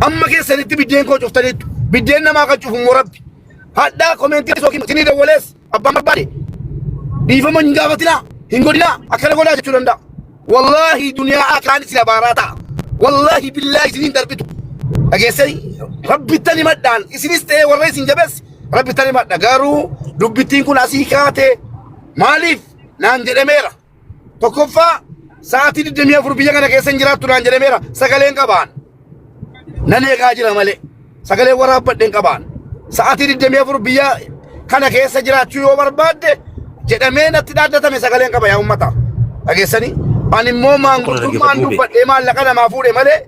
Amma keessanitti biddeen koo cuftaniittu. Biddeen namaa kan cufu immoo Rabbi. Hadhaa komeentii yookiin isinii dawwalees abbaan barbaade dhiifama hin gaafatinaa hin godhinaa akkana godhaa jechuu danda'a. Wallaahi duniyaa akkaan isin abaaraa ta'a. Wallaahi billaahi isiniin darbitu. Dhageessanii rabbittan himadhaan isinis ta'ee warra isin jabeessi rabbittan himadha. Garuu dubbittiin kun asii kaatee maaliif naan jedhameera. Tokkoffaa sa'aatii 24 biyya kana keessa hin jiraattu naan jedhameera. Sagaleen qabaan. Nan eegaa jira malee. Sagalee waraabbadheen qabaan. Sa'aatii 24 biyya kana keessa jiraachuu yoo barbaadde jedhamee natti dhaaddatame sagaleen qaba yaa uummata. Dhageessanii? Ani immoo maanguddummaan dubbadhee maallaqa namaa fuudhe malee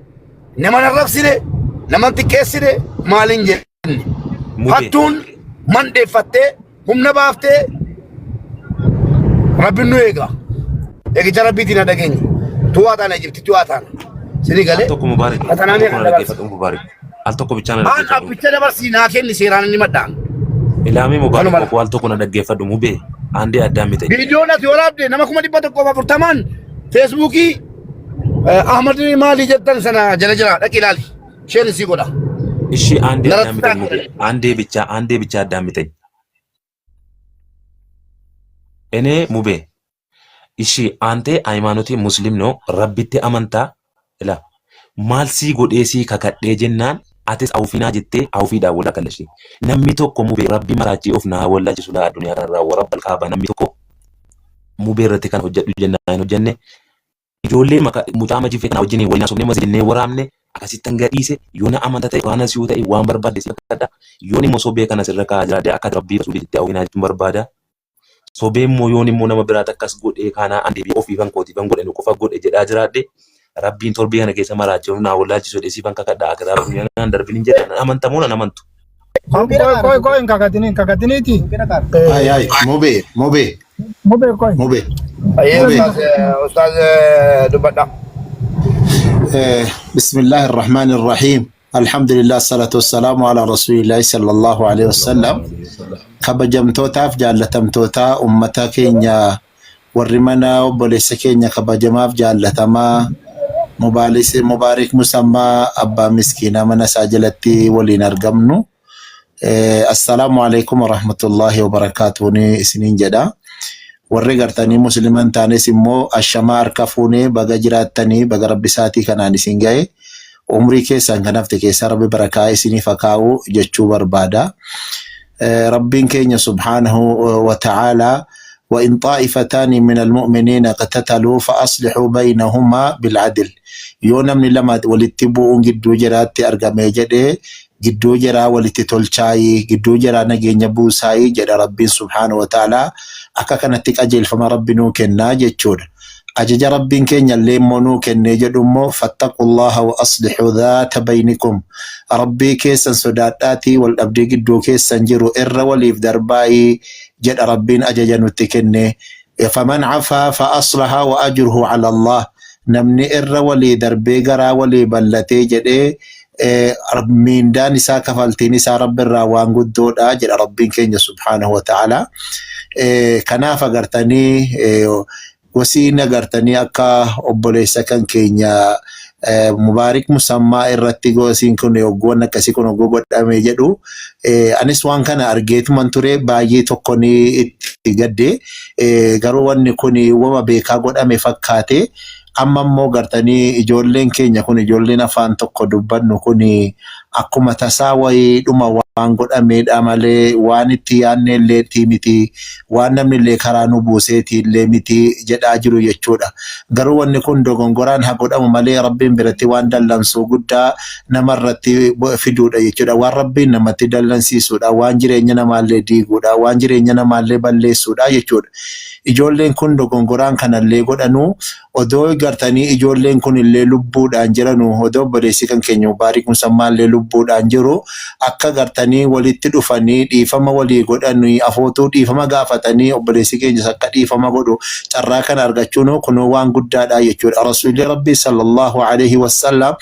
nama hin arrabsine, nama hin xiqqeessine maaliin jenne. Mubee. Hattuun mandheeffattee humna baaftee Rabbiin nu eega. Eegicha Rabbiitiin haa dhageenyu. Tuwaa taana Ijipti tuwaa taana. Sinii Al galee. tokko Mubaarik. Al Fatanaa tokko meeqa na dabarsa? dhaggeeffadhu Mubaarik. Al tokko bichaa na Aan dhaggeeffadhu. abbicha dabarsii naa kenni seeraan inni maddaan. Ilaamee Mubaarik Kanuma koo al tokko na dhaggeeffadhu mubee. Aandee addaan mite. Viidiyoon ati waraabde nama 140,000 feesbuukii Ahmad maalii jettan sana jala jira dhaqi ilaali. Isheen sii godha. Ishii aandee Naratti addaan mite mubee. Aandee bichaa aandee bichaa addaan mite. Enee mubee. Ishii aantee hayimaanotii muslim noo rabbitti amantaa ila maal sii godhee sii kakadhee jennaan atis awufinaa jettee awufiidhaan wal akkalashee. Namni tokko mubee rabbi maraachee of naa wallaalchisu laa addunyaa kanarraa warabbal kaaba namni tokko mubee irratti kan hojjedhu jennaan hin hojjenne Ijoollee maka mucaa majifee kana wajjin waliin haasofnee mas jennee waraabne akkasittan gadhiise yoo na amanta ta'e quraana si yoo ta'e waan barbaadde si kakadha yoon immoo sobee kana sirra kaa'aa jiraadhe akka rabbii rasuulii jettee hawwinaa jechuun barbaada. Sobee immoo yoon immoo nama biraatti akkas godhee kanaa an deebi'ee ofiifan kootiifan godhe nu qofa godhe jedhaa jiraadhe rabbiin torbii kana keessa maraachee naa wallaalchisu jedhee siifan kakadha akiraa duniyaa naan darbin hin jedha nan amanta moo nan amantu. Qoy qoy qoy hin kakatini hin kakatiniiti. Ay ay mube mube Mubee qoy. mube Ayyee mube. ustaaz ustaaz dubbadha. بسم الله الرحمن الرحيم الحمد لله الصلاة والسلام على رسول الله صلى الله عليه وسلم kabajamtootaaf jaallatamtoota ummata keenya warri mana obboleessa keenya kabajamaaf jaallatamaa Mubaarik Musammaa abbaa miskiinaa mana isaa jalatti waliin argamnu. Assalaamu alaikum warahmatullahi wabarakaatuun isiniin jedha. Warri gartanii muslima hin taanes immoo ashamaa harka fuunee baga jiraattanii baga rabbi isaatii kanaan isin gahe umrii keessan kan hafte keessaa rabbi barakaa isiniif haa kaa'u jechuu barbaada. Rabbiin keenya subhaanahu wa ta'aalaa وإن طائفتان من المؤمنين اقتتلوا فأصلحوا بينهما بالعدل yoo namni lama walitti bu'uun gidduu jiraatti argamee jedhee gidduu jiraa walitti tolchaayii gidduu jiraa nageenya buusaayii jedha Rabbiin subhaanahu wa ta'aalaa akka kanatti qajeelfama Rabbi nuu kennaa jechuudha. Ajaja Rabbiin keenya illee immoo nuu kennee jedhu immoo fattaqullaha wa aslixuu dhaata baynikum Rabbii keessan sodaadhaatii wal dhabdee gidduu keessan jiru irra waliif darbaayii jedha Rabbiin ajaja nutti kenne. Faman cafaa fa aslaha wa ajruhu cala Allah namni irra walii darbee garaa walii ballatee jedhee miindaan isaa kafaltiin isaa Rabbi irraa waan guddoodha jedha Rabbiin keenya subhaanahu wa ta'ala. Kanaaf agartanii gosiin agartanii akka obboleessa kan keenya Mubaarik Musammaa irratti gosiin kun hoggoon akkasii kun hoggoo godhame jedhu anis waan kana argeetuman ture baay'ee tokko ni itti gadde garuu wanni kun wama beekaa godhame fakkaate amma immoo gartanii ijoolleen keenya kun ijoolleen afaan tokko dubbannu kun akkuma tasaa wayii dhuma waan godhameedha malee waan itti yaadne illee miti waan namni illee karaa nu buuseeti illee miti jedhaa jiru jechuudha. Garuu wanni kun dogongoraan haa godhamu malee Rabbiin biratti waan dallansuu guddaa namarratti fiduudha jechuudha. Waan Rabbiin namatti dallansiisuudha, waan jireenya namaallee diiguudha, waan jireenya namaallee balleessuudha jechuudha. Ijoolleen kun dogongoraan kanallee godhanuu odoo gartanii ijoolleen kun illee lubbuudhaan jiranu odoo obboleessi kan keenya Mubaarik Musammaallee lubbuudhaan jiru akka gartanii walitti dhufanii dhiifama walii godhanii afootuu dhiifama gaafatanii obboleessi keenyas akka dhiifama godhu carraa kana argachuun kunuu waan guddaadha jechuudha. Rasuulli Rabbii sallallahu alaihi wassallam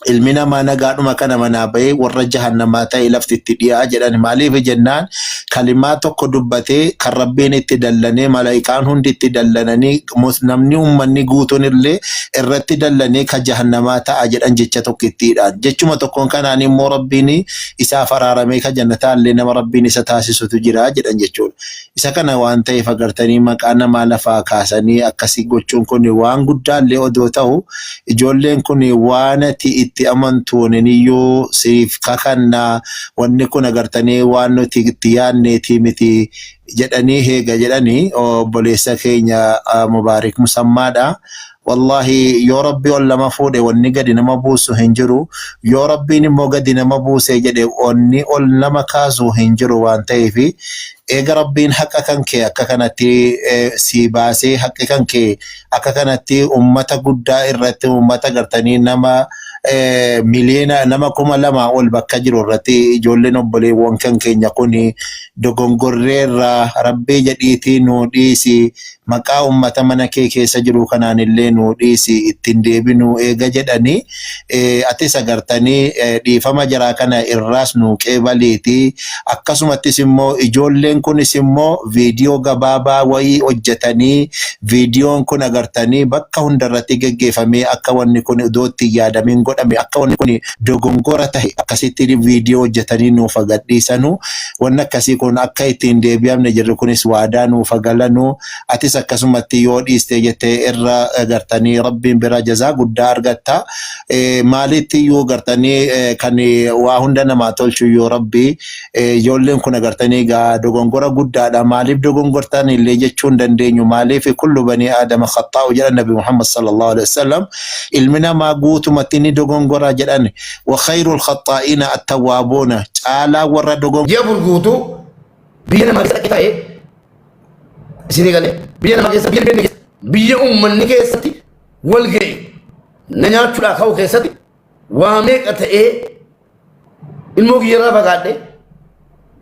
Ilmi namaa nagaadhuma kana manaa bahee warra jahannamaa ta'e lafti itti dhiyaa jedhan. Maaliif jennaan kalimaa tokko dubbatee kan Rabbiin itti dallanee, malaa'ikaan hundi itti dallananii, namni uummanni guutuun illee irratti dallanee ka jahannamaa ta'a jedhan jecha tokkittiidhaan. Jechuma tokkoon kanaan immoo Rabbiin isaaf araaramee ka jannataa illee nama Rabbiin isa taasisutu jira jedhan jechuudha. Isa kana waan ta'eef agartanii maqaa namaa lafaa kaasanii akkasii gochuun kun waan guddaa illee odoo ta'u, ijoolleen kun waan ati itti amantuun iyyuu siif kakannaa, wanni kun agartanii waan nuti itti yaadneetii miti jedhanii heega jedhanii obboleessa keenya Mubaarik Musammaadha. Wallahi yoo Rabbi ol nama fuudhe wanni gadi nama buusu hin jiru. Yoo Rabbiin immoo gadi nama buuse jedhe wanni ol nama kaasu hin jiru. Waan ta'eef eega Rabbiin haqa kan kee akka kanatti si baasee, haqqi kan kee akka kanatti ummata guddaa irratti, ummata gartanii nama miliyoona nama 2000 ol bakka jiru irratti, ijoolleen obboleewwan kan keenya kun dogongorreerra, Rabbii jedhiitii nuu dhiisi, maqaa ummata mana kee keessa jiru kanaan illee nuu dhiisi, ittiin deebinuu eega jedhanii, atis agartanii dhiifama jaraa kana irraas nuu qeebaliiti. Akkasumattis immoo ijoolleen kunis immoo viidiyoo gabaabaa wayii hojjetanii, viidiyoon kun agartanii bakka hundarratti geggeeffamee, akka wanni kun iddoo itti hin yaadamin godhame, akka wanni kun dogongora tahe akkasitti viidiyoo hojjetanii nuuf agadhiisanu, wanni akkasii kun akka ittiin deebi'amne jirru kunis waadaa nuuf galanuu, atis akkasumatti yoo dhiistee jettee irra agartanii Rabbiin bira jazaa guddaa argatta. Maalitti iyyuu agartanii kan waa hunda namaa tolchu yoo Rabbi. Ijoolleen kun agartanii egaa dogongora guddaadha. Maaliif dogongortan illee jechuu hin dandeenyu. Maaliif kullu banii aadama khaxaa'u jedhan Nabi Muhammad sallallahu alaihi wasallam. Ilmi namaa guutumatti ni dogongora jedhan. Wa khayrul khaxaa'iina attawwaabuuna, caalaa warra dogongora. Ji'a 4 guutuu biyya namaa keessa dhaqee taa'ee, isinii galee, biyya namaa keessa, biyya keessa, biyya uummanni keessatti wal ga'e na nyaachuudhaa ka'u keessatti waa meeqa ta'ee ilmoo kiyyarraa fagaadhe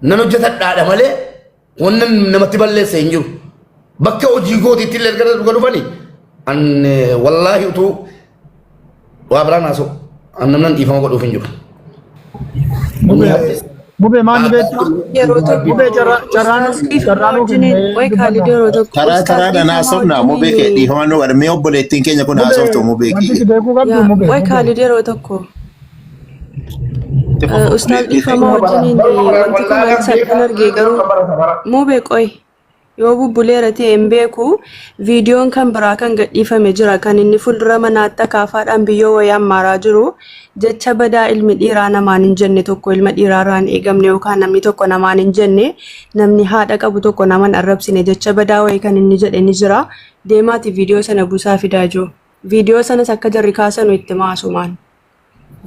nan hojjetadhaadha malee wanna namatti balleesse hin jiru. Bakka hojii kootiitti illee erga dhuga dhufanii an wallaahi utuu waa biraan haasa'u an namnan dhiifama godhuuf hin jiru. Mubee, mubee maal ni beektaa? Yeroo tokko Mubee carraan ustaaz dhiifama carraanuu wajjiniin kennee way Kaalid dubbadha. yeroo tokko Karaa ustaaz karaadhaan dhiifama haasofna mubee kee wajjiniin dhiifama nu godha. Mee obboleettiin keenya kun Mubee haasoftu mubee wanti si kiyya. beekuu qabdu yaa mubee way mubee. Kaalid yeroo tokko Itti fufu ustaaz obboleettii keenya. dhiifama wajjiniin wanti comment salphaan argee garuu mubee qoy yoo bubbuleera ta'e hin beeku, viidiyoon kan biraa kan gadhiifame jira kan inni fuuldura manaatti akaafaadhaan biyyoo wayii ammaaraa jiru, jecha badaa ilmi dhiiraa namaan hin jenne tokko, ilma dhiiraarraa hin eegamne yookaan namni tokko namaan hin jenne, namni haadha qabu tokko naman arrabsine, jecha badaa wayii kan inni jedhe ni jira. Deemaati viidiyoo sana buusaa fidaa jiru. Viidiyoo sanas akka jarri kaasanu itti maasumaan.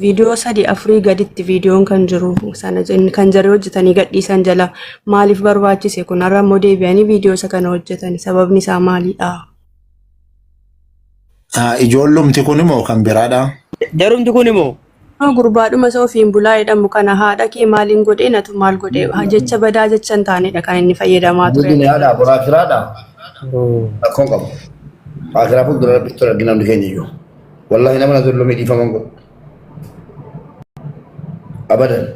Viidiyoo sadii afurii gaditti viidiyoon kan jiru sana kan jarri hojjetanii gadhiisan jala maaliif barbaachise kun? Har'a immoo deebi'anii viidiyoo isa kana hojjetan, sababni isaa maalidha? Ijoollumti kun immoo kan biraadha. Jarumti kun immoo Gurbaadhuma isa ofiin bulaa jedhamu kana, haadha kee maaliin godhee, natu maal godhee, jecha badaa jecha hin taanedha kan inni fayyadamaa ture. Duniyaadhaa boraa akiraadhaa rakkoon qabu. Akiraa fuuldura Rabbitti argina namni keenya iyyuu. Wallahi nama na zullume dhiifama hin godhu. Abadan.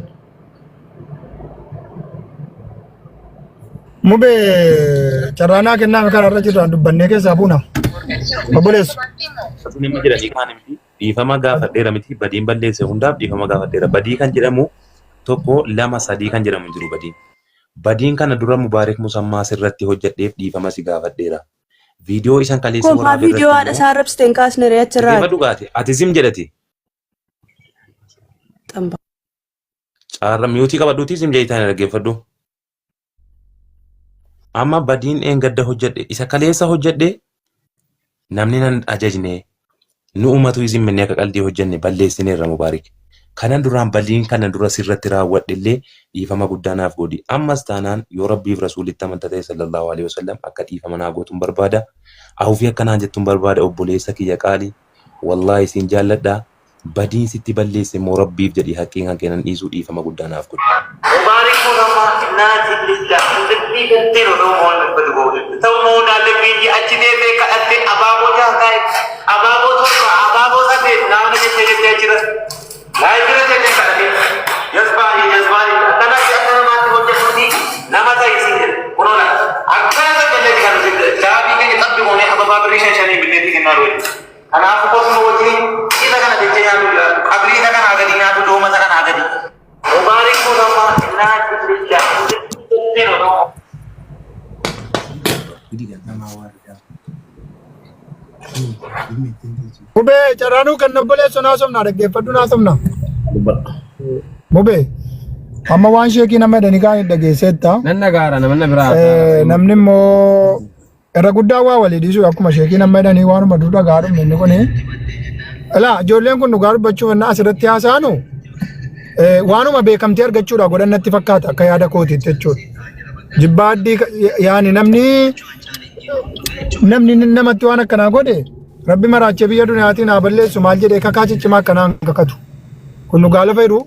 Mubee carraanaa kennaame karaa irra jirraan dubbannee keessaa buuna. Obboleessu. Nama jedhanii kaan miti dhiifama gaafadheera miti, badiin balleesse hundaaf dhiifama gaafadheera. Badii kan jedhamu tokko, lama, sadii kan jedhamu hin jiru badiin. Badiin kana dura Mubaarik Musammaa sirratti hojjedheef dhiifama si gaafadheera. Viidiyoo isan kaleessa Kun faa waraabe viidiyoo irratti haadha immoo isaa arrabsite hin kaasne ree achirraa. Dhaggeeffadhu gaate ati zim jedhati. Xamba. Caarra miyuutii qabadhuutii zim jedhii taane dhaggeeffadhu. Amma badiin dheengadda hojjedhe isa kaleessa hojjedhe namni nan ajajne nu umatu isin mennee akka qaldii hojjenne balleessineerra Mubaarik. Kanan duraan badiin kana dura sirratti raawwadhe illee dhiifama guddaa naaf godhi. Ammas taanaan yoo Rabbiif Rasuulitti amanta ta'e sallallahu alaihi wasallam akka dhiifama naa gootuun barbaada. Awfii akka naan jettuun barbaada, obboleessa kiyya qaali. Wallaahi siin jaalladha. Badiin sitti balleesse immoo Rabbiif jedhi haqqiin kan kennan dhiisuu dhiifama guddaa naaf godhi. Mubarak Musammaa naati lillah dhaggeeffattee odoo waan dubbatu goote ta'u መሆን አለብኝ እንጂ achi deemee kadhattee abaaboo jaha kaa'e, abaaboo torba, abaaboo saddeet naannoo jettee jettee achirra. Laayif bira seentee hin kadhatin. Jazbaa jazbaa akkana akka namaatti hojjetuuti nama ta'i siin jedhe. Kunoo laata. Akkana hojjenneeti kan nuti daabii keenya xabbi goonee ababaa birrii shan shanii binneetti kennaa dhufe. Kanaafuu kottu nu wajjin isa kana jechee nyaatu jiraatu. Qabrii isa kanaa gadi nyaatu dooma isa kanaa gadi. Mubaarik Muzaffar innaa lillah. Mubee carraanuu kan obboleessu naasofna dhaggeeffadhu naasofna. Mubee amma waan sheekii nama jedhanii kaan hin dhageesseetta. Nan dhagaara nama biraa. Namni immoo irra guddaa waa walii dhiisuu akkuma sheekii nama jedhanii waanuma dur dhagaa dhumne inni kuni. Ilaa ijoolleen kun dhugaa dubbachuuf innaa asirratti haasa'anu waanuma beekamtii argachuudha godhan natti fakkaata akka yaada kootiitti jechuudha. Jibbaa addii yaani namni namni namatti waan akkanaa godhe rabbi maraachee biyya duniyaatiin haa balleessu maal jedhee kakaa ciccimaa akkanaa hin kakatu. Kun dhugaa lafa jiru.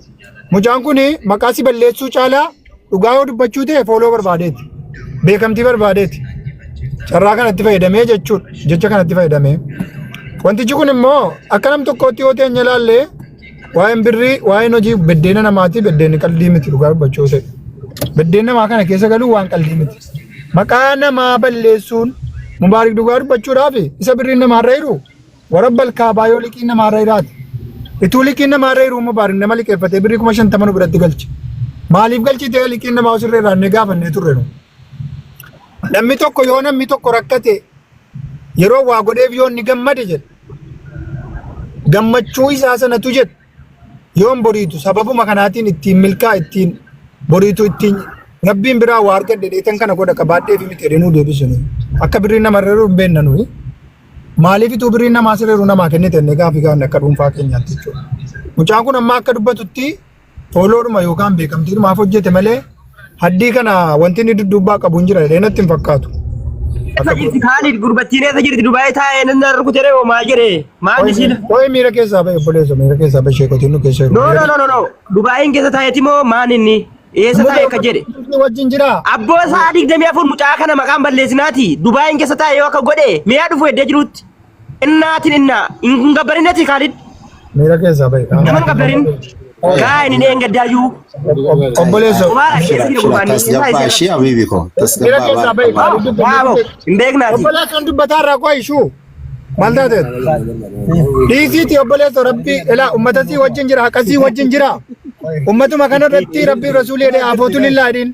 Mucaan kun maqaa si balleessuu caalaa dhugaa yoo dubbachuu ta'e fooloo barbaadeeti. Beekamtii barbaadeeti. Carraa kanatti fayyadamee jechuudha. Jecha kanatti fayyadamee. Wantichi kun immoo akka nam tokkootti yoo teenye ilaalle waa'een birrii waa'een hojii beddeena namaati beddeenni qaldii miti dhugaa dubbachuu ta'e. Beddeen namaa kana keessa galuu waan qaldii miti. Maqaa namaa balleessuun Mubaarik dhugaa dubbachuudhaaf isa birriin namaarra jiru warabbal kaabaa yoo liqiin namaarra jiraate. Ituu liqiin namaarra jiru Mubaarik nama liqeeffatee birrii 50,000 nu biratti galche. Maaliif galchitee liqiin namaa osirra irraannee gaafannee turre nu. Namni tokko yoo namni tokko rakkate yeroo waa godheef yoo inni gammade jedhe gammachuu isaa sanatu jedhe yoon boriitu sababuma kanaatiin ittiin milkaa ittiin boriitu ittiin rabbiin biraa waa argadhe dheetan kana godha qabaadhee fi miti jedhee nuu deebisu nuyi. Akka birriin nama irra jiru hin beekna nuyi. Maaliif ituu birriin namaa sirra jiru namaa kennite jennee gaafii gaafne akka dhuunfaa keenyaatti jechuudha. Mucaan kun amma akka dubbatutti fooloodhuma yookaan beekamtiidhumaaf hojjete malee haddii kana wanti inni dudduubbaa qabu hin jira jedhee natti hin fakkaatu. Eessa jirti Kaalid gurbattiin eessa jirti Dubaay taa'ee nan rukute ree maal jedhee maal isiin Qoy miira keessaa bahe obboleessa miira keessaa bahe sheekotiin nu keessa jiru. No no no no no Dubaayin keessa taa'eeti moo maan inni eessa taa'e akka jedhe Wajjin jira. Abboo sa'a 24 mucaa kana maqaan balleessinaati Dubaayin keessa taa'e yoo akka godhe mi'a dhufu eddee jirutti Innaatiin innaa hin gabbarinati Kaalid Miira keessaa bahe. nama hin gabbarin gaa inni dheengaddaayyuu Obboleessa. Mubarak Shira keessa jira shira gurbaan eessa tasgabbaa isa ishee habibi ko Miira tasgabbaa keessaa bahe. baarakallah. Waabo hin beeknaati. Obbolaa kan dubbataa irraa qoy ishuu. Maal taate? Dhiisiiti obboleessa rabbi ilaa ummata sii wajjin jira haqa sii wajjin jira. Ummatuma kana irratti rabbi rasuulii jedhee afootu lillaa jedhiin.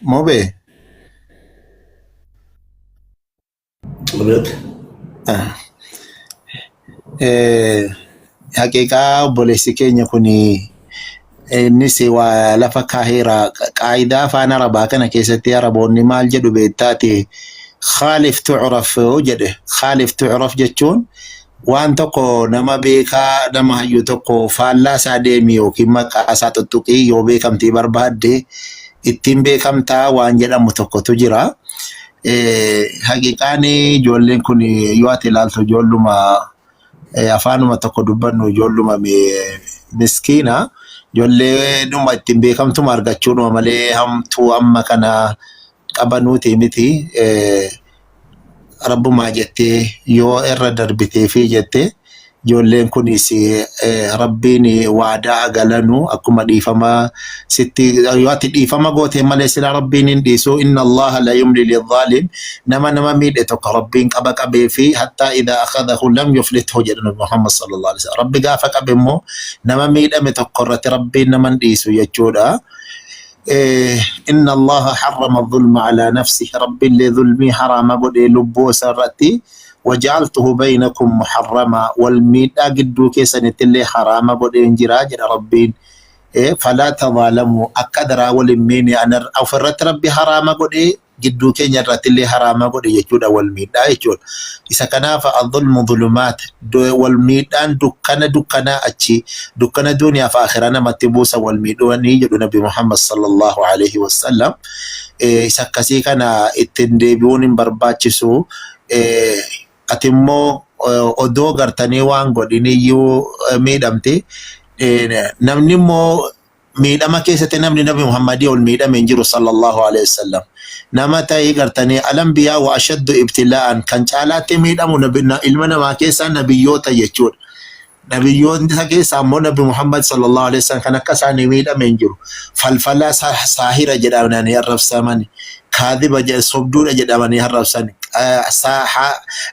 Mube haqiiqaa obboleessi keenya kun innis waa lafa kaaheera qaayidaa afaan arabaa kana keessatti araboonni maal jedhu beektaati khaalif tu'raf jedhe khaalif tu'raf jechuun waan tokko nama beekaa nama hayyu tokko faallaa isaa deemi yookiin maqaa isaa tuttuqii yoo beekamtii barbaadde ittiin beekamtaa waan jedhamu tokkotu jira. Haqiiqaan ijoolleen kun yoo ati ilaaltu ijoolluma afaanuma tokko dubbannu ijoolluma miskiina. Ijoollee dhuma ittiin beekamtuma argachuudhuma malee hamtuu amma kana qabanuuti miti. Rabbumaa jettee yoo irra darbitee fi jettee ijoolleen kunis rabbiin waadaa galanu akkuma dhiifama sitti yoo ati dhiifama goote malee sila rabbiin hin dhiisu inna allaha la yumli lidhaalim nama nama miidhe tokko rabbiin qaba qabee fi hattaa idhaa akhadahu lam yuflithu jedha nabi Muhammad sallallahu alaihi wasallam rabbi gaafa qabe immoo nama miidhame tokko irratti rabbiin nama hin dhiisu jechuudha. Inna Allaha harrama dhulma ala nafsihi rabbiillee dhulmii haraama godhee lubbuu isaa irratti waja'altuhu baynakum muharrama wal miidhaa gidduu keessanittillee haraama godheen jira jedha rabbiin falaa tadhaalamuu akka daraa wal hin miine ofirratti rabbi haraama godhee gidduu keenya irrattillee haraama godhe jechuudha wal miidhaa jechuudha. Isa kanaaf adhulmu dhulumaat wal miidhaan dukkana dukkanaa achi dukkana duniyaaf akhiraa namatti buusa wal miidhuwanii jedhu Nabi Muhammad sallallahu alaihi wasallam. Isa akkasii kana ittiin deebi'uun hin barbaachisu. Ati immoo odoo gartanii waan godhin iyyuu miidhamte. Namni immoo miidhama keessatti namni Nabi Muhammadii ol miidhame hin jiru sallallahu alaihi wasallam. Nama ta'ee gartanii alambiyaa wa ashaddu ibtilaa'an kan caalaatti miidhamu ilma namaa keessaa nabiyyoota jechuudha. Nabiyyoonni isa keessaa immoo Nabi Muhammad sallallahu alaihi wasallam kan akka isaanii miidhame hin jiru. Falfalaa saahira jedhamanii arrabsaman, kaadiba sobduudha jedhamanii arrabsan.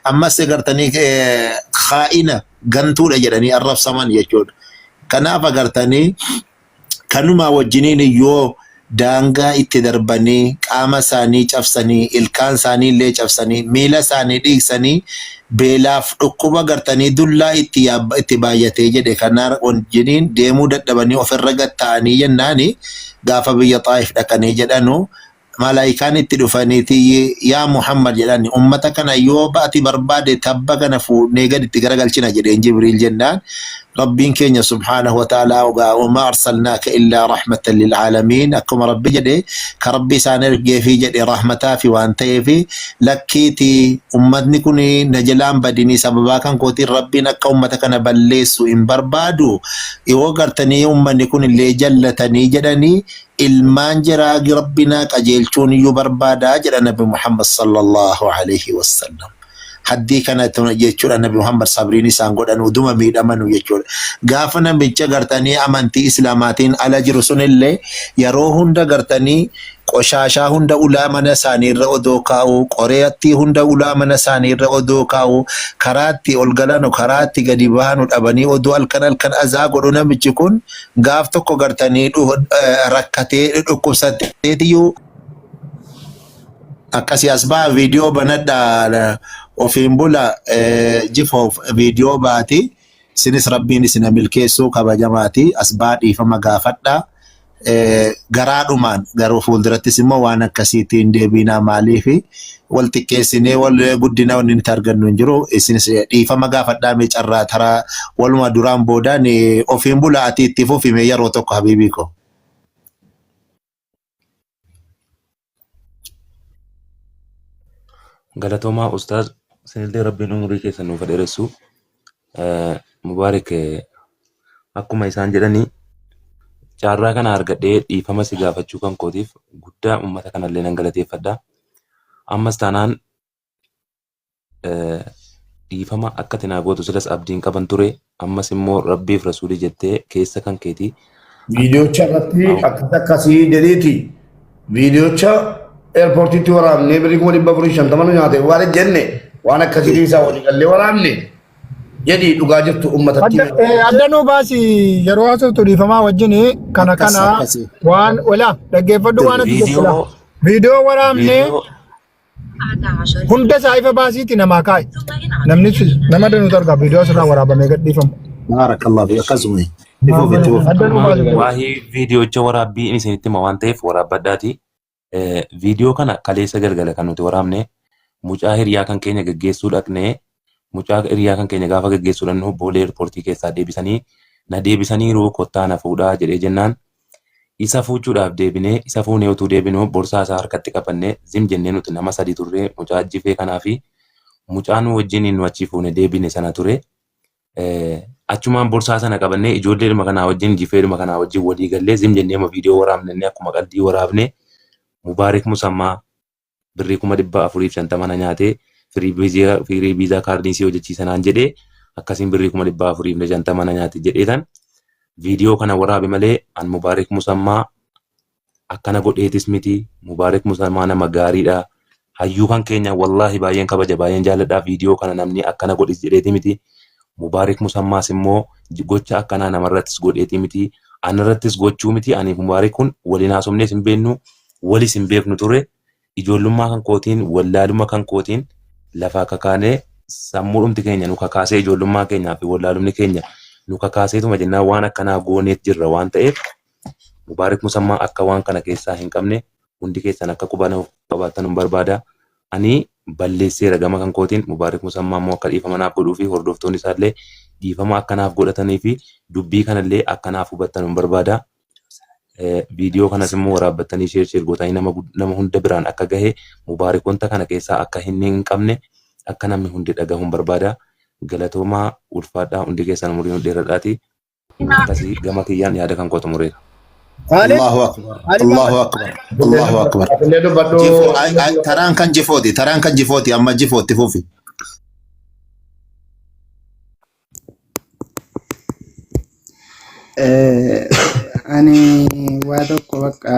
Ammas gartanii khaa'ina gantuudha jedhanii arrabsaman jechuudha. Kanaaf agartanii kanuma wajjiniin yoo daangaa itti darbanii qaama isaanii cabsanii ilkaan isaanii illee cabsanii miila isaanii dhiigsanii beelaaf dhukkuba gartanii dullaa itti itti baay'atee jedhe kana wajjiniin deemuu dadhabanii ofirra gatta'anii jennaani gaafa biyya Xaayif dhaqanii jedhanu malaayikaan itti dhufaniiti yaa Muhammad jedhani ummata kana yoo ati barbaade tabba kana fuudhnee gad itti garagalchina jedheen Jibriil jennaan Rabbiin keenya subhaanahu wa ta'ala ogaa wama arsalnaaka illaa rahmatan lil aalamiin akkuma Rabbi jedhe ka Rabbi isaan ergeefi jedhe rahmataa fi waan ta'eefi lakkiiti ummatni kun na jalaan badinii sababaa kan kootiin Rabbiin akka ummata kana balleessu hin barbaadu yoo gartanii ummanni kun illee jallatanii jedhanii ilmaan jiraa Rabbinaa qajeelchuun iyyuu barbaadaa jedha Nabi Muhammad sallallahu alaihi wasallam. Haddii kana jechuudha Nabi Muhammad sabriin isaan godhan uduma miidhamanu jechuudha. Gaafa namicha gartanii amantii Islaamaatiin ala jiru sunillee yeroo hunda gartanii qoshaashaa hunda ulaa mana isaanii irra odoo kaa'u, qoreettii hunda ulaa mana isaanii irra odoo kaa'u, karaatti ol galanu karaatti gadi bahanu dhabanii odoo halkan halkan azaa godhu namichi kun gaaf tokko gartanii rakkatee dhukkubsateetiyyuu akkasii as ba'a viidiyoo banadha ofiin bula jifoof viidiyoo baati isinis Rabbiin isin milkeessuu kabajamaati as ba'a dhiifama gaafadha. Garaadhumaan garuu fuuldurattis immoo waan akkasiitiin deebiinaa maaliifi wal xiqqeessinee wal guddina wanni nuti argannu hin jiru isinis dhiifama gaafadhaa mee carraa taraa waluma duraan boodaan ofiin bula ati itti fufi mee yeroo tokko habiibii koo. Galatoomaa ustaaz isinillee Rabbiin umurii keessan nuuf haa dheeressu. Mubaarik akkuma isaan jedhanii carraa kana argadhee dhiifama si gaafachuu kan kootiif guddaa uummata kanallee nan galateeffadha. Ammas taanaan dhiifama akka ati naa gootu silas abdiin qaban ture ammas immoo rabbiif rasuulii jettee keessa kan keetii akka Viidiyoocha irratti akkas akkasii jedheeti. Viidiyoocha eerpoortiitti waraabnee birrii 450,000 nu nyaate waan jenne waan akkasii isaa walii gallee waraabne jedhii dhugaa jirtu uummatatti Adda adda nuu baasi yeroo haasoftu dhiifamaa wajjin kana Akkas kana akkasii. waan ola dhaggeeffadhu waan ati jettu laa. viidiyoo Viidiyoo waraabnee viidiyoo hunda isaa ifa baasiiti namaa kaa'i. Namni nama danuutu argaa viidiyoo asirraa waraabamee gadhiifamu. Baarakallahu fi akkasuma. Itti fufi itti fufi. Adda nuu baasi. Waa'ee viidiyoocha waraabbii inni isinitti hima waan ta'eef waraabbadhaati. Viidiyoo kana kaleessa galgala kan nuti waraabne mucaa hiriyaa kan keenya gaggeessuu dhaqnee mucaa hiriyaa kan keenya gaafa gaggeessuu dhaqnu Boolee eerpoortii keessaa deebisanii na deebisaniiru kottaa na fuudhaa jedhee jennaan isa fuuchuudhaaf deebinee isa fuunee utuu deebinu borsaa isaa harkatti qabannee zim jennee nuti nama sadi turre mucaa jifee kanaa fi mucaa nu wajjin nu achii fuune deebine sana ture. Achumaan borsaa sana qabannee ijoolleedhuma kanaa wajjin jifeedhuma kanaa wajjin walii gallee zim jennee ma viidiyoo waraabnennee akkuma qaldii waraabne Mubaarik Musammaa birrii 450,000 na nyaatee firii viizaa kaardii si hojjechiisa naan jedhee akkasiin birrii 450,000 na nyaate jedheetan viidiyoo kana waraabe malee an Mubaarik Musammaa akkana godheetis miti. Mubaarik Musammaa nama gaariidha. Hayyuu kan keenya wallaahi baay'een kabaja baay'een jaalladha. Viidiyoo kana namni akkana godhis jedheeti miti. Mubaarik Musammaas immoo gocha akkanaa namarrattis godheeti miti. Anarrattis gochuu miti. Aniif Mubaarik kun waliin haasofnees hin beeknu walis hin beeknu ture. Ijoollummaa kan kootiin wallaaluma kan kootiin lafaa kakaanee sammuudhumti keenya nu kakaasee ijoollummaa keenyaa fi wallaalumni keenya nu kakaaseetuma jennaan waan akkanaa gooneet jirra waan ta'eef Mubaarik Musammaa akka waan kana keessaa hin qabne hundi keessan akka quba qabaattan hin barbaada. Ani balleesseera gama kan kootiin Mubaarik Musammaa immoo akka dhiifama naaf godhuu fi hordoftoonni isaallee dhiifama akka naaf godhatanii fi dubbii kanallee akka naaf hubattan hin barbaada. Viidiyoo kanas immoo waraabbattanii sheer sheer gootanii nama hunda biraan akka gahe Mubaarik wanta kana keessaa akka inni hin qabne akka namni hundi dhagahu hin barbaada. Galatoomaa ulfaadhaa hundi keessan umurii nu dheeradhaati. Akkasii gama kiyyaan yaada kan koo xumureera. Kaalid Allahu akbar. Kaalid Allahu Maamad. akbar. Allahu akbar. Atillee dubbadhu. Jifoo ay ay taraan kan jifooti taraan kan jifooti amma jifootti fufi. Ani waa tokko bakka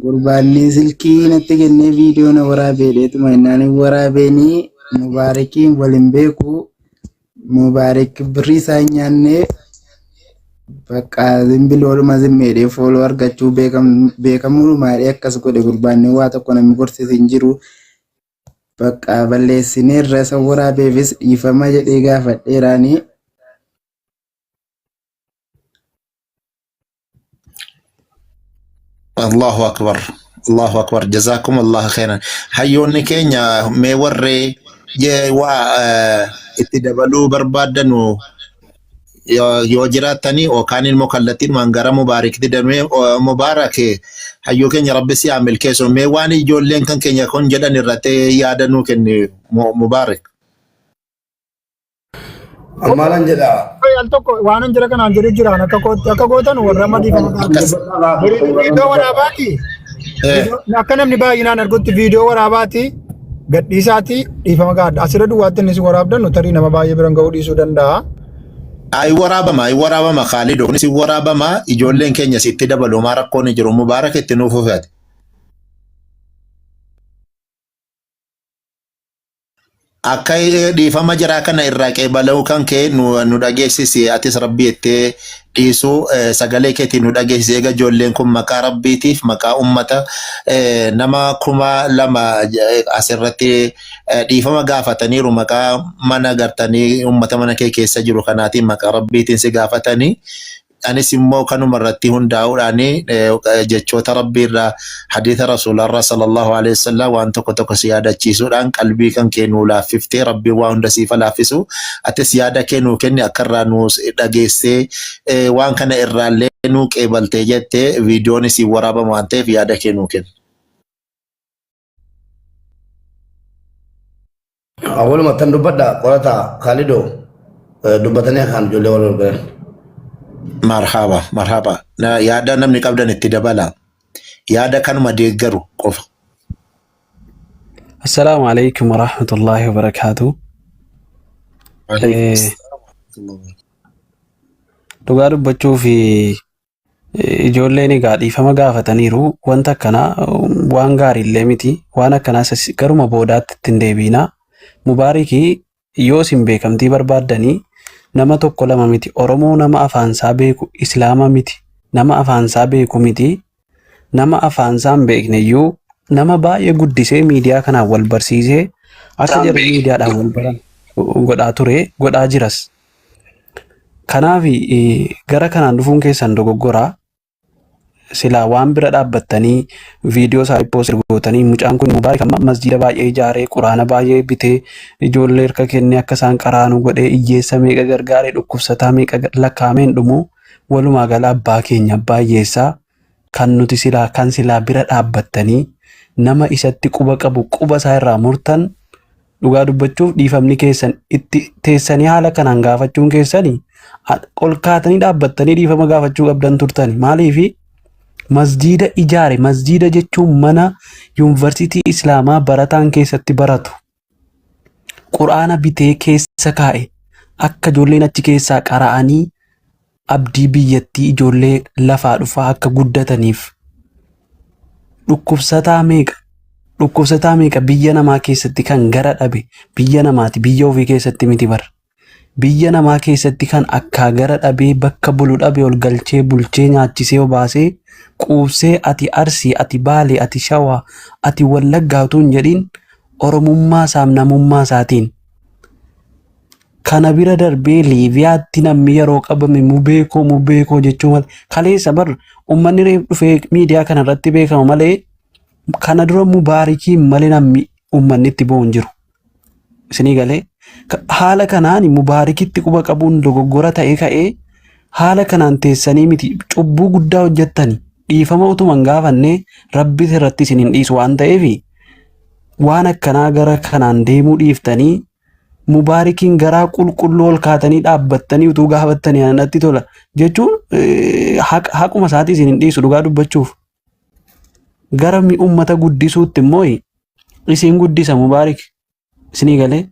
gurbaanni silkii natti kennee viidiyoo na waraabee dheetuma innaan hin waraabeenii mubaarakiin wal hin beeku mubaarak birrii isaa hin nyaanne bakka zimbiloodhuma zimmeedhee fooloo argachuu beekamuudhumaadhee akkas godhe gurbaanni waa tokko namni gorsis hin jiru bakka balleessineerra isa waraabeefis dhiifama jedhee gaafadheeraanii. Allahu akbar. Allahu akbar. Jazakum Allah khairan. Hayyoonni keenya mee warri waa itti dabaluu barbaaddanu yoo jiraattanii yookaan immoo kallattiidhumaan gara Mubaarakitti damee Mubaarak hayyuu keenya Rabbi si haa milkeessu. Mee waan ijoolleen kan keenya kun jedhan irratti yaada nuu kenni Mubaarak. Amaalan jedha. Al tokko waan jira kanaan jedhu jiraan akka kootti akka gootan warra amma dhiifama Akkas. gaafatan. Viidiyoo waraabaati. Akka namni baay'inaan argutti viidiyoo waraabaati. Gadhiisaati dhiifama gaadha. Asirra duwwaatti inni si waraabdan tarii nama baay'ee biran ga'uu dhiisuu danda'a. Ay waraabama, ay waraabama Khaalido. Kunis waraabama ijoolleen keenya sitti dabalu maa rakkoon hin jiru. Mubaarak itti nuuf ufate. Akka dhiifama jiraa kana irraa qeebala'uu kan kee nu dhageessisi atis rabbii jettee dhiisuu sagalee keetiin nu dhageessisi eega ijoolleen kun maqaa rabbiitiif maqaa ummata nama 2000 asirratti dhiifama gaafataniiru maqaa mana gartanii ummata mana kee keessa jiru kanaatiin maqaa rabbiitiin si gaafatanii anis immoo kanuma irratti hundaa'uudhaan jechoota rabbii irraa hadiisa rasuularraa sallallahu alaihi wasallam waan tokko tokko si yaadachiisuudhaan qalbii kan kee nuu laaffiftee rabbiin waa hunda siif laaffisu atis yaada kee nuu kenni akka irraa nuu dhageessee waan kana irraallee nuu qeebaltee jettee viidiyoon isiin waraabama waan ta'eef yaada kee nuu kenni. Awwaluma tan dubbadha qorataa Kaalidoo dubbatanii kan ijoollee wal galan. Marhaba, marhaba. Yaada namni qabdan itti dabala. Yaada kanuma deeggaru qofa. Assalaamu alaikum warahmatullahi wabarakaatu. Dhugaa dubbachuu fi Ijoolleen egaa dhiifama gaafataniiru. Wanta akkanaa waan gaariillee miti. Waan akkanaas garuma boodaatti ittiin deebiina. Mubaariki yoo isin beekamtii barbaaddanii nama tokko lama miti. Oromoo nama afaansaa beeku Islaama miti. Nama afaansaa beeku miti. Nama afaansaa hin beekne iyyuu nama baay'ee guddisee miidiyaa kanaan wal barsiisee akka jarri miidiyaadhaan wal baran godhaa ture godhaa jiras. Kanaaf gara kanaan dhufuun keessan dogoggora. Silaa waan bira dhaabbattanii viidiyoo isaa poost gootanii mucaan kun mubaarik amma masjiida baay'ee ijaaree quraana baay'ee bitee ijoollee harka kennee akka isaan qaraanu godhee hiyyeessa meeqa gargaaree dhukkubsataa meeqa lakkaa'amee hin dhumu. Walumaa gala abbaa keenya abbaa hiyyeessaa kan nuti silaa kan silaa bira dhaabbattanii nama isatti quba qabu quba isaa irraa murtan Dhugaa dubbachuuf dhiifamni keessan itti teessanii haala kanaan gaafachuun keessani ol kaatanii dhaabbattanii dhiifama gaafachuu qabdan turtani. Maaliifi masjiida ijaare masjiida jechuun mana yuunivarsiitii Islaamaa barataan keessatti baratu. Quraana bitee keessa kaa'e akka ijoolleen achi keessaa qara'anii abdii biyyattii ijoollee lafaa dhufaa akka guddataniif dhukkubsataa meeqa dhukkubsataa meeqa biyya namaa keessatti kan gara dhabe biyya namaati biyya ofii keessatti miti bar biyya namaa keessatti kan akkaa gara dhabee bakka bulu dhabe ol galchee bulchee nyaachisee obaasee quubsee ati arsii ati baalee ati shawaa ati wallaggaa utuu hin jedhin oromummaa isaaf namummaa isaatiin Kana bira darbee Liibiyaatti namni yeroo qabame mubee koo mubee koo jechuu malee kaleessa bar uummanni reef dhufee miidiyaa kana irratti beekama malee kana dura mubaarikiin malee namni uummanni itti bo'u hin jiru. Isinii galee haala kanaan mubaarikitti quba qabuun dogoggora ta'ee ka'ee haala kanaan teessanii miti cubbuu guddaa hojjettani dhiifama utuma hin gaafanne rabbi irratti isin hin dhiisu waan ta'eef waan akkanaa gara kanaan deemuu dhiiftanii Mubaarikiin garaa qulqulluu ol kaatanii dhaabbattanii utuu gaafattanii ana natti tola jechuun haquma isaatii isin hin dhiisu dhugaa dubbachuuf. Gara uummata guddisuutti immoo isin guddisa Mubaarik isinii galee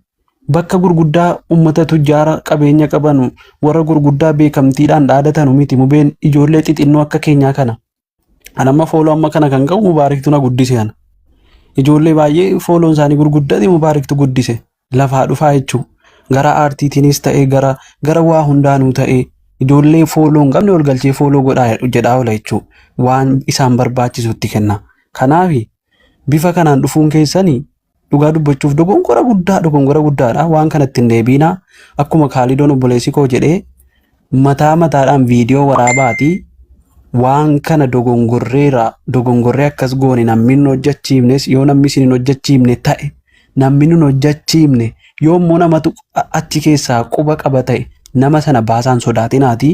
bakka gurguddaa uummata tujjaara qabeenya qabanu warra gurguddaa beekamtiidhaan dhaadatanu miti mubeen ijoollee xixinnoo akka keenyaa kana. An amma follow amma kana kan qabu Mubaariktu na guddise ana. Ijoollee baay'ee follown isaanii gurguddate Mubaariktu guddise. Lafaa dhufaa jechuu. Gara aartiitiinis ta'ee gara waa hundaanuu ta'ee ijoollee follow hin qabne ol galchee follow godhaa jedhaa oola jechuu. Waan isaan barbaachisutti kenna. Kanaaf bifa kanaan dhufuun keessanii dhugaa dubbachuuf dogongora guddaa dogongora guddaadha. Waan kanatti hin deebiinaa. Akkuma Kaalidoon obboleessi koo jedhee mataa mataadhaan viidiyoo waraabaatii waan kana dogongorreera dogongorree akkas goone namni hin hojjechiifnes yoo namni isin hin hojjechiifne ta'e namni hin hojjechiifne yoo immoo namatu achi keessaa quba qaba ta'e nama sana baasaan sodaatinaati.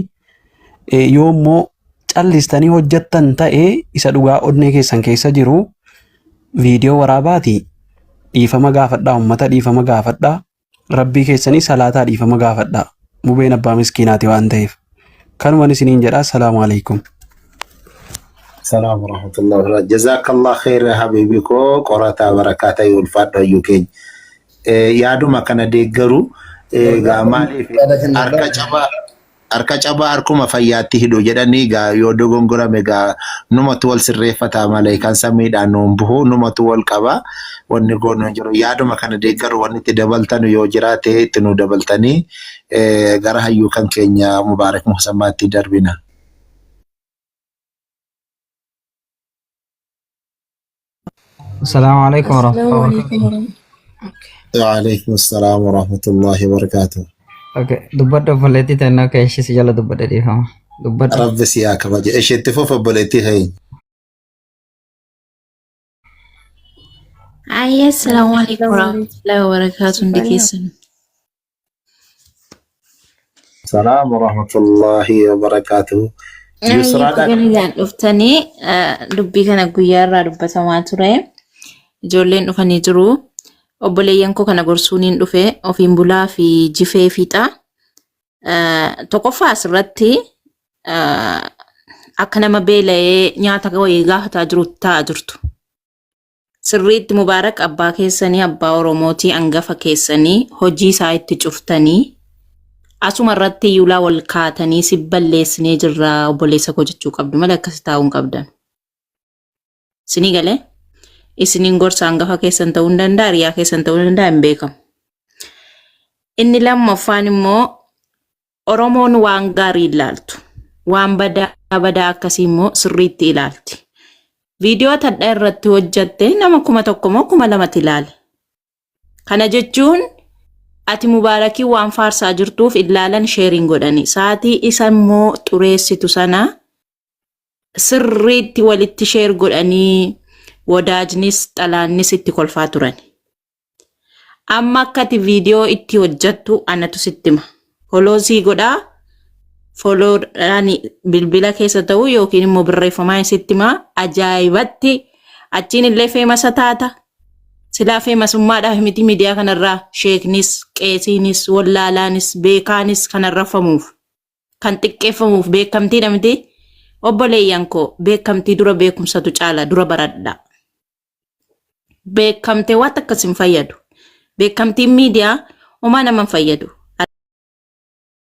Yoo immoo callistanii hojjettan ta'e isa dhugaa onnee keessan keessa jiru viidiyoo waraabaatii dhiifama gaafadhaa uummata dhiifama gaafadhaa rabbii keessanii salaataa dhiifama gaafadhaa mubeen abbaa miskiinaati waan ta'eef kanuman isiniin jedha assalaamu alaikum. Salaam warahmatullahi wabarakatuh. Jazakallah khair habibi koo qorataa barakaa ta'e ulfaadhu hayyuu keenya. Yaaduma kana deeggaru egaa maaliif harka cabaa harkuma fayyaatti hidhu jedhanii egaa yoo dogongorame egaa numatu wal sirreeffataa malee kan samiidhaan nuun buhu numatu wal qaba wanni goonu hin jiru. Yaaduma kana deeggaru wanni itti dabaltanu yoo jiraate itti nu dabaltanii gara hayyuu kan keenya Mubaarak Musammaatti darbina. السلام عليكم ورحمة السلام الله عليكم وبركاته. ورحمة okay. وعليكم السلام ورحمة الله وبركاته. Okay. Dubbadhu obboleettii tannaa akka ishee si jala dubbadhe dhiifama. Dubbadhu. Rabbi si haa kabaju. Isheetti fufa obboleettii keenya. Ayya, assalaamu alaikum السلام عليكم warahmatullahi wabarakatuh hundi keessan. السلام ورحمة الله وبركاته. Ayya, Yusraadha. baga dhuftanii dubbii kana guyyaa irraa dubbatamaa ture. Ijoolleen dhufanii jiru. Obboleeyyan koo kana gorsuun dhufe ofiin bulaa fi jifee fiixa. Tokkoffaa asirratti akka nama beela'ee nyaata wayii gaafataa jiru taa'aa jirtu. Sirriitti Mubaarak abbaa keessanii abbaa Oromootii hangafa keessanii hojii isaa itti cuftanii asuma irratti iyyuu wal kaatanii si balleessinee jirra obboleessa koo jechuu qabdu malee akkasi taa'uu hin qabdan. Isinii galee isiniin gorsa hangafa keessan ta'uu hin danda'a hiriyaa keessan ta'uu hin danda'a hin beekamu. Inni lammaffaan immoo Oromoon waan gaarii ilaaltu. Waan badaa badaa akkasii immoo sirriitti ilaalti. Viidiyoo tadhaa irratti hojjatte nama 1000 moo 2000tti ilaale. Kana jechuun ati Mubaarakii waan faarsaa jirtuuf ilaalan shareiin godhani. Sa'aatii isa immoo xureessitu sana sirriitti walitti share godhanii wadaajnis xalaannis itti kolfaa turan. Amma akka ati viidiyoo itti hojjattu anatu sitti hima. Follow sii godhaa. Followdhaan bilbila keessa ta'uu yookiin immoo barreeffamaan sitti himaa. Ajaa'ibatti achiin illee famous taata. Silaa famousummaadhaaf miti miidiyaa kanarraa sheeknis, qeesiinis, wallaalaanis, beekaanis kan arrafamuuf, kan xiqqeeffamuuf beekamtiidha miti. Obboleeyyan koo beekamtii dura beekumsatu caala dura baradha. Beekamtee waan akkas hin fayyadu. Beekamtiin miidiyaa homaa nama hin fayyadu.